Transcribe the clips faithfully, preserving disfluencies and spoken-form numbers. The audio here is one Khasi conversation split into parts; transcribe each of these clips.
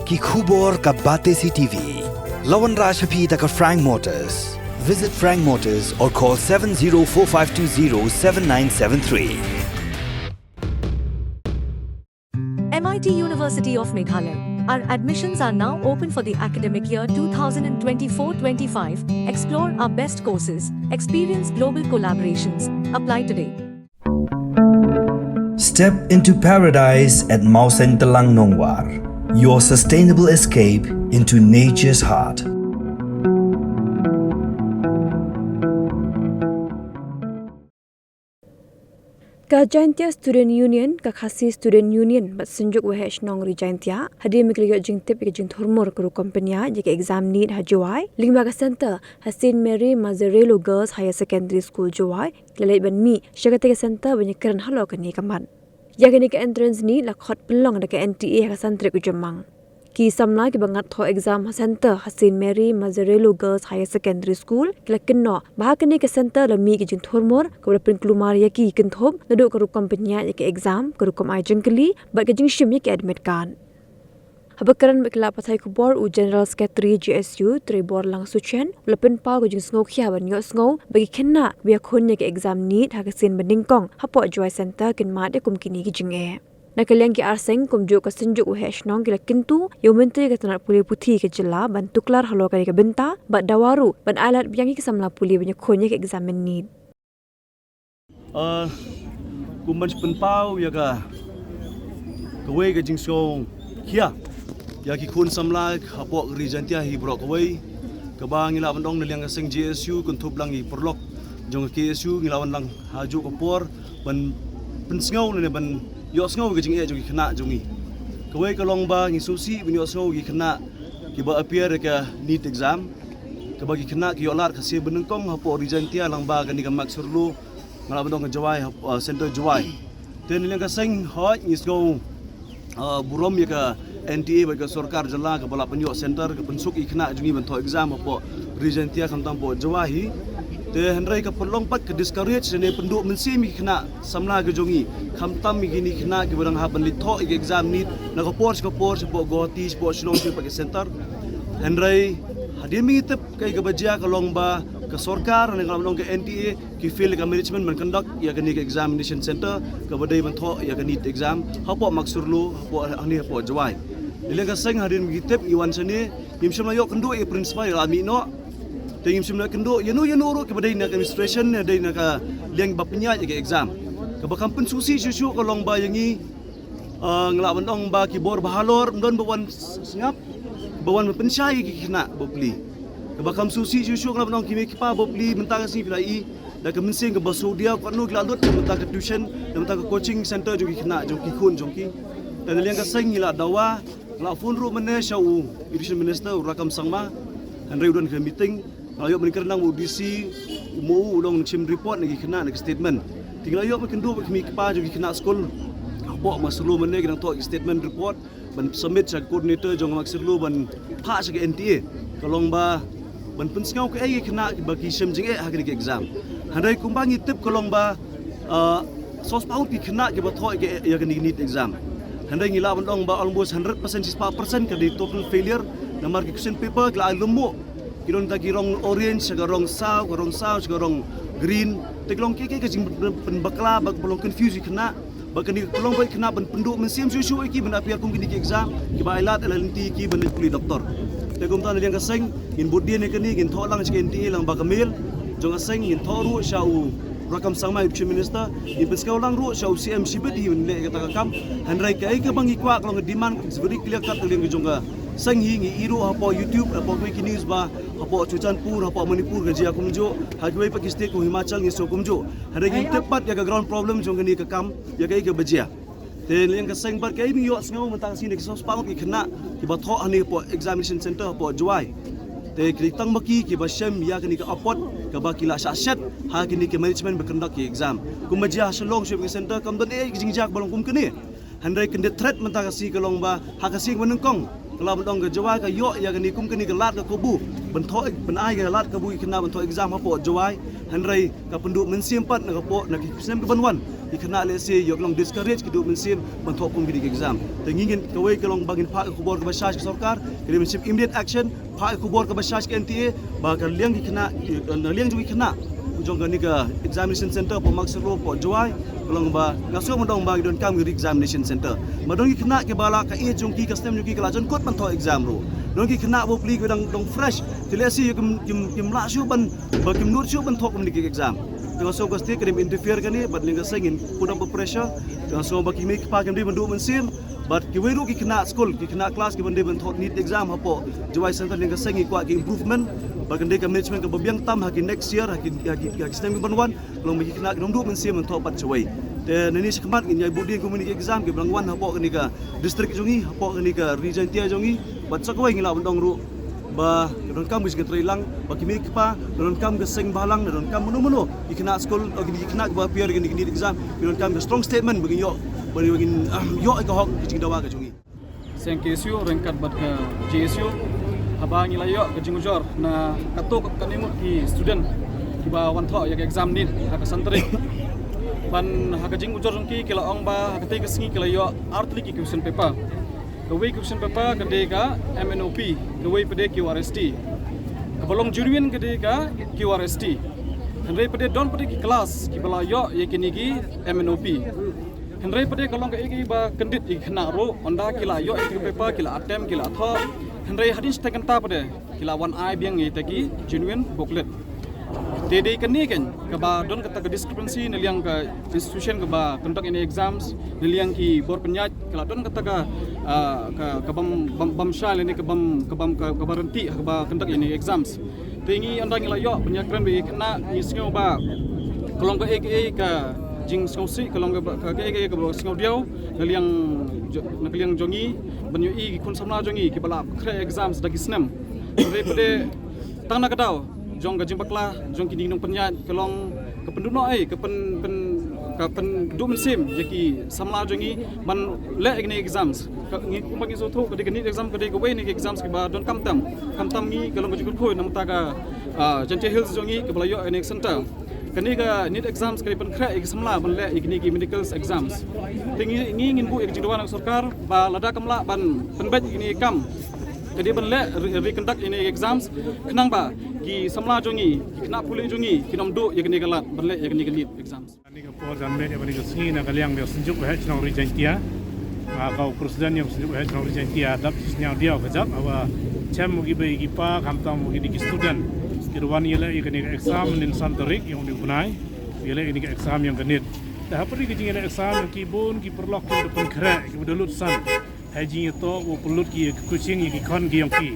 Ki khubor ka Batesi TV. La wanrah sha phi da ka Frank Motors. Visit Frank Motors or call seven zero four five two zero seven nine seven three. M I T University of Meghalaya. Our admissions are now open for the academic year two thousand twenty-four twenty-five. Explore our best courses, experience global collaborations. Apply today. Step into paradise at Mawsyntelang Nongwar. Your sustainable escape into nature's heart. Ka Jaintia Student Union, ka Khasi Student Union, bad Synjuk Waheh Shnong Ri Jaintia, hadien ba ki la ïoh jingtip ïa ka jingthurmur ka rukom pynïaid ïa ka exam NEET ha Jowai, lyngba ka centre ha Saint Mary Mazzarello Girls Higher Secondary School Jowai, ki la leit ban mih sha katei ka centre ban ïakren halor kane ka mat. Ïa kane ka entrance NEET la khot pynlong da ka N T A ha ka san tarik u Jymmang. Ki samla kiba ngat thoh exam ha centre ha Saint Mary Mazzarello Girls Higher Secondary School ki la kynnoh ba ha kane ka centre la mih ka jingthurmur kaba la pynkulmar ïa ki kynthup naduh ka rukom pynïaid ïa ka exam, ka rukom ai jingkylli bad ka jingshim ïa ki admit card. Haba kren bad ki lad pathai khubor, u General Secretary J S U, Treibor Langsuchen, u la pynpaw ka jingsngewkhia ban ïohsngew ba ki khynnah ba ïakhun ïa ka exam NEET ha ka sien ba nyngkong hapoh Jowai Centre kin mad ïa kum kine ki jingeh. Na ka liang ki arseng kumjuh ka Synjuk Waheh Shnong ki la kyntu ïa u Myntri ka tnat pule puthi ka jylla ban tuklar halor kane ka bynta bad dawa ruh ban ailad biang ïa ki samla pule ban ïakhun ïa ka exam NEET. Ah, kum ban pynpaw ïa ka, kawei ka jingsngewkhia ïa ki khun samla hapoh ka Ri Jaintia hi baroh kawei, kaba ngi lah ban ong na liang ka seng J S U kynthup lang ïa ki paralok jong ka K S U, ngi lah ban lang ha juh ka por ban pynsngew ne ban ïohsngew ka jingeh jong ki khynnah jong ngi. Kawei ka long ba ngi sngewsih ban ïohsngew ki khynnah kiba appear ïa ka NEET exam, kaba ki khynnah ki ïoh lad ka sien ba nyngkong hapoh Ri Jaintia lyngba kane ka Max Surlo, nga lah ban ong ka Jowai, hap-, uh, Centre Jowai. Te na liang ka seng, hooid, ngi sngew, uh, burom ïa ka N T A bad ka sorkar jylla kaba la pynïoh centre, ka pynsuk ïa ki khynnah jong ngi ban thoh exam hapoh Ri Jaintia khamtam hapoh Jowai hi. Te hynrei ka pynlong pat ka discourage ne pynduh mynsiem ïa ki khynnah samla ka jong ngi, khamtam ïa kine ki khynnah kiba dang hap ban leit thoh ïa ka exam NEET na ka por sha ka por, shapoh Guwahati, shapoh Shillong, shapoh ka centre. Hynrei hadien ba ngi tip kaei kaba jia, ka long ba ka sorkar ne ka long ka N T A ki fail ka management ban conduct ïa kane ka examination centre kaba dei ban thoh ïa ka NEET exam hapoh Max Surlo, hapoh, hangne hapoh Jowai. Na liang ka seng hadien ba ngi tip ngi wan shane, ngim shym la ïoh kynduh ïa ka principal, ïa la mih noh. Te ngim shym la kynduh ïano ïano ruh kiba dei na ka administration ne dei na ka liang ba pynïaid ïa ka exam. Kaba kham pynsngewsih shuh shuh ka long ba ïa ngi, ah, nga lah ban ong ba ki bor ba halor ym don ba wan s-, sngap, ba wan ban pynshai ïa ki khynnah bapli. Kaba kham sngewsih shuh shuh nga lah ban ong ki mei ki pa bapli mynta ka sngi phi la i da ka mynsiem kaba sngewdiaw katno ki la lut na bynta ka tuition, na bynta ka coaching centre jong ki khynnah jong ki khun jong ki. Te na liang ka seng ngi la dawa, nga la phone ruh mynne sha u Education Minister u Rakkam Sangma, hynrei u don ka meeting. Nga la ïoh ban kren lang bad u D C, u ma u, u long shim report na ki khynnah na ki statement. Te ngi la ïoh ban kynduh bad ki mei ki pa jong ki khynnah skul hapoh Max Surlo mynne, ki dang thoh ki statement report ban submit sha ka coordinator jong ka Max Surlo ban phah sha ka N T A, ka long ba ban pynsngew kaei ki khynnah ba ki shem jingeh ha kane ka exam. Hynrei kumba ngi tip ka long ba, ah, sawspah ngut ki khynnah kiba thoh ïa ka, ïa kane ka NEET exam. Hynrei ngi lah ban ong ba almost hundred percent, shispah percent ka dei total failure. Namar ki question paper ki la ai lum buh, ki don ta ki rong orange, sha ka rong saw, ka rong saw, sha ka rong green. Te ka long kiei kiei ka jingpynbakla ba ka long confuse ïa ki khynnah. Ba kane ka long ba ki khynnah ban pynduh mynsiem shuh shuh ïa ki ban appear kum kine ki exam, kiba ai lad ai lynti ïa ki ban leit pule doktor. Te kumta na liang ka seng ngin bud dien ïa kane, ngin thoh lang sha ka N T A lyngba ka mail jong ka seng, ngin thoh ruh sha u Rakkam Sangma, u Chief Minister, ngin pynsngew lang ruh sha u C M shibit hi ban leh ïa kata ka kam. Hynrei kaei kaba ngi kwah ka long ka demand ka very clear cut na liang ka jong ka seng hi. Ngi i ruh hapoh YouTube, hapoh kawei ki news ba hapoh Churachandpur, hapoh Manipur ka jia kumjuh, ha kiwei pat ki state kum Himachal ngi sngew kumjuh. Hynrei ngim tip pat ïa ka ground problem jong kane ka kam, ïa kaei kaba jia. Te na liang ka seng bad kaei ba ngi ïohsngew mynta ka sngi na ki sawspah ngut ki khynnah kiba thoh hangne hapoh examination centre hapoh Jowai. Te ki dei tang ba ki, kiba shem ïa kane ka apot kaba ki la shah shet ha kine ki management ba conduct ki exam. Kumba jia ha Shillong shuh ki centre kam don ei ei ka jingjia kaba long kum kane. Hynrei ka dei threat mynta ka sngi ka long ba ha ka seng ba nyngkong, ka la ban ong ka Jowai ka ïoh ïa kane kum kane ka lad ka kabu ban thoh, ban ai ka lad kabu ïa ki khynnah ban thoh exam hapoh Jowai. Hynrei ka pynduh mynsiem pat na ka por, na ki snem ki ban wan, Ki khynnah lehse ïoh long discourage, ki duh mynsiem ban thoh kum kine ki exam. Te ngi ngin, kawei ka long ba ngin phah ka khubor kaba shai sha ka sorkar, ka dei ban shim immediate action, phah ka khubor kaba shai sha ka N T A, ba ka liang ki khynnah, na liang jong ki khynnah jong kane ka examination center hapoh Max Road hapoh Jowai, ka long ba nga sngew ban ong ba ngi donkam ka re-examination center. Ba don ki khynnah kiba la ka age jong ki, ka snem jong ki ka la jan kut ban thoh exam ruh. Don ki khynnah bapli kiba dang dong fresh, te lehse kim, kim, kim lah shuh ban, ba kim nud shuh ban thoh kum kine ki exam. Te nga sngew ka state ka dei ban interfere kane, bad na ka seng ngin put up a pressure. Te nga sngew ba ki mei ki pa kim dei ban duh mynsiem, bad kiwei ruh ki khynnah skul, ki khynnah klas kiba dei ban thoh NEET exam hapoh Jowai Central, na ka seng ngi kwah ki improvement, ba kan dei ka management kaba biang tam ha ki next year, ha ki, ha ki, ha ki snem kiban wan, long ba ki khynnah kim duh mynsiem ban thoh pat shawei. Te nangne shakhmat ngin ïai bud dien kum kine ki exam kiba dang wan hapoh kane ka district jong ngi, hapoh kane ka Ri Jaintia jong ngi, bad sa kawei ngi lah ban ong ruh ba ka donkam ka jingkynrei lang, ba ki mei ki pa, ka donkam ka seng bhalang, ka donkam mano mano, ki khynnah skul, ki khynnah kiba appear ïa kine ki NEET exam, ka donkam ka strong statement ba ngin ïoh, ba ngin, um, ïoh ïa ka hok ka jingdawa ka jong ngi. Seng K S U ryngkat bad ka J S U, haba ngi la ïoh ka jingujor na katto katne ngut ki student kiba wan thoh ïa ka exam NEET ha ka san tarik. Ban ha ka jingujor jong ki, ki la ong ba ha katei ka sngi ki la ïoh artylli ki question paper. Kawei ka question paper ka dei ka M N O P, kawei pat de Q R S T. Kaba long genuine ka dei ka Q R S T. Hynrei pat de don pat de ki klas kiba la ïoh ïa kine ki M N O P. Hynrei pat de ka long kaei kaei ba kyndit ïa ki khynnah ruh, ynda ki la ïoh ïa ka paper, ki la attempt, ki la thoh. Hynrei hadien shiteng kynta pat de ki la wan ai biang ïa kita ki genuine booklet. Te dei kane keiñ kaba don kata ka discrepancy na liang ka institution kaba conduct ïa kine exams, na liang ki bor pynïaid, ka la don kata ka, ah, ka, ka bym, bym, bym shai lane ka bym, ka bym, ka, kaba ryntih kaba conduct ïa kine exams. Te ngi ynda ngi la ïoh ban ïakren bad ki khynnah, ngi sngew ba ka long kaei kaei ka jingsngewsih, ka long ka, ka, kaei kaei kaba sngewdiaw na liang jo-, na ka liang jong ngi, ban ïohi ki khun samla jong ngi kiba la khreh exams da ki snem. Hynrei pat de tang na ka daw jong ka jingbakla jong kine ki nongpynïaid, ka long ka pynduh noh ei, ka pyn, pyn, ka pynduh mynsiem ïa ki samla jong ngi ban leh ïa kine exams. Ka, ngi kumba ngi sngewthuh ka dei ka NEET exam, ka dei kawei na ki exams kiba donkam tam. Khamtam ngi ka long ka jingkyrkhu na ka bynta ka, ah, Jaintia Hills jong ngi kaba la ïoh ïa kane ka center. Kane ka NEET exams ka dei pynkhreh ïa ki samla ban leh ïa kine ki medical exams. Te ngi, ngi ngin buh ïa ka jingdawa na ka sorkar ba lada kam lah ban pynbeit ïa kine ki kam, ka dei ban leh re-, reconduct ïa kine ki exams, khnang ba ki samla jong ngi, ki khynnah pule jong ngi, kin ym duh ïa kane ka lad ban leh ïa kane ka NEET exams. Kane ka por janmiet ïa kane ka sngi na ka liang ka Synjuk Waheh Chnong Ri Jaintia. Ah, ka u President ka Synjuk Waheh Chnong Ri Jaintia, dap sñiaw diaw ka jap, hawa chem wa ki bei ki pa, khamtam wa kine ki student, ki wan ïaleh ïa kane ka exam, hynnin san tarik, ïa une u bnai, ïaleh ïa kane ka exam ïa ka NEET. Te hapdeng ka jingïaleh exam, ki bun ki paralok ki da pynkhreh, ki da lut san. Ha jingïatoh wa pynlut ki ïa ki coaching ïa ki khon ki yong ki.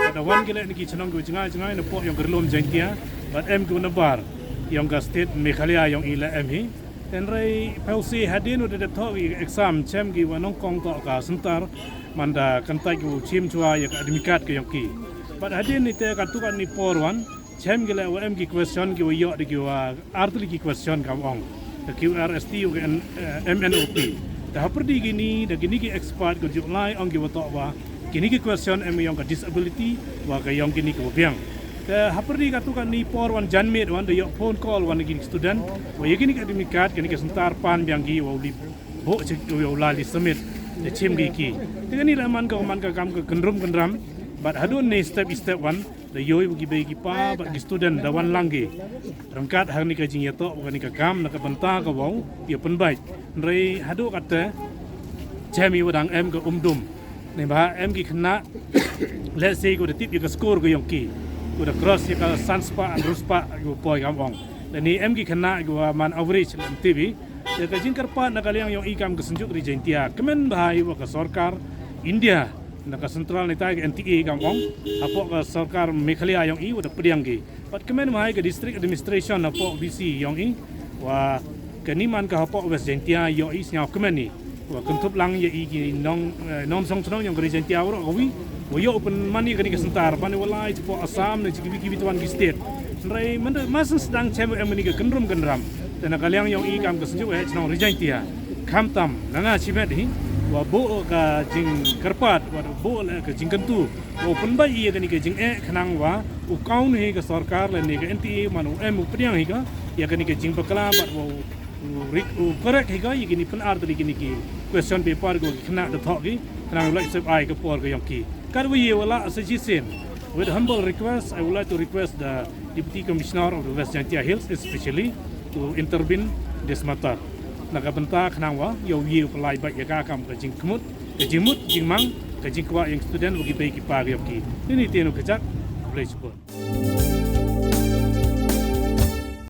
Ka da wan ki leh na ki chnong ki wa jngai jngai na poh yong ka rilum Jaintia. Bad em ki wa nabar yong ka state Meghalaya yong i la em hi. Hynrei pawsi hadien wa da dep thoh ki exam chem ki wa nyngkong thoh ka center. Mynta kyntait ki wa chim chwa ïa ka admit card ka yong ki. Bad hadien ni te katto katne por wan chem ki leh wa em ki question ki wa ïoh da ki wa artylli ki question kam ong. Ka Q R S T wa ka N-, eh, M N O P. Te hapyrdi kini, da kini ki expert ka juk lai ong ki wa toh wa kini ki question em yong ka disability wa ka yong kini ki wa biang. Te hapyrdi katto katne por wan janmiet wan da ïoh phone call wan kini student wa ïa kini ki admit card kini ki center pan biang ki wa u lip. Bo chik u ïa u la li submit. Te chim ki ki. Te kani la man ka man ka kam ka kynrum kynram. Bad hadien ni step by step wan. Da ïoh wa ki bei ki pa, bad ki student, da wan lang ki. Ryngkat ha kani ka jingïatoh, wa kani ka kam, na ka bynta ka wow, ïa pynbeit. Hynrei haduh katte, chem i wa dang em ka umdum. Neibhah em ki khynnah, let's say, ko da tip ïa ka score ka yong ki. Ko da cross ïa ka san spah, hynriew spah, ïa u poi kam ong. Da ni em ki khynnah, ïa wa man average, lem tip i. Ïa ka jingkyrpad na ka liang yong i kam ka Synjuk Ri Jaintia. Kmen bha i wa ka sorkar India. Na ka central ni tai ka N T A kam ong, hapoh ka sorkar Meghalaya yong i, wa da pdiang ki. Bad kmen wa hai ka district administration hapoh B C yong i, wa kani man ka hapoh West Jaintia yong i sñiaw kmen i. Wa kynthup lang ïa i ki nong, eh, nongshong chnong yong ka Ri Jaintia waroh kawi, wa ïoh u pynman i kani ka center, ban i wa lai chapoh Assam, na chi kiwi kiwi tuan ki state. Hynrei mynta, ma sdang chem em kani ka kynrum kynram. Te na ka liang yong i kam ka Synjuk Waheh Chnong Ri Jaintia. Khamtam, na nga chimet hi, wa buh ka jingkyrpad, wa buh la ka jingkyntu, wa u pynbeit ïa kani ka jingeh khnang wa, u kaun hi ka sorkar lane ka N T A man u em u pdiang hi ka, ïa kani ka jingbakla bad wa u Rik u correct hi ka, ïa kini pyn-ar tylli kini ki question paper ko ki khynnah da thoh ki, khnang u lait sep ai ka por ka ïong ki. Katwa ïa wala sa shisien. With humble request, I would like to request the Deputy Commissioner of the West Jaintia Hills, especially to intervene this matter. Na ka bynta khnang wa, ïa u ïa u pynlait bad ïa ka kam ka jingkhmut, ka jingmut, jingmang, ka jingkwah ïa u student, wa ki bei ki pa ka ïong ki. Ini tienu ka jat, khublei shibun.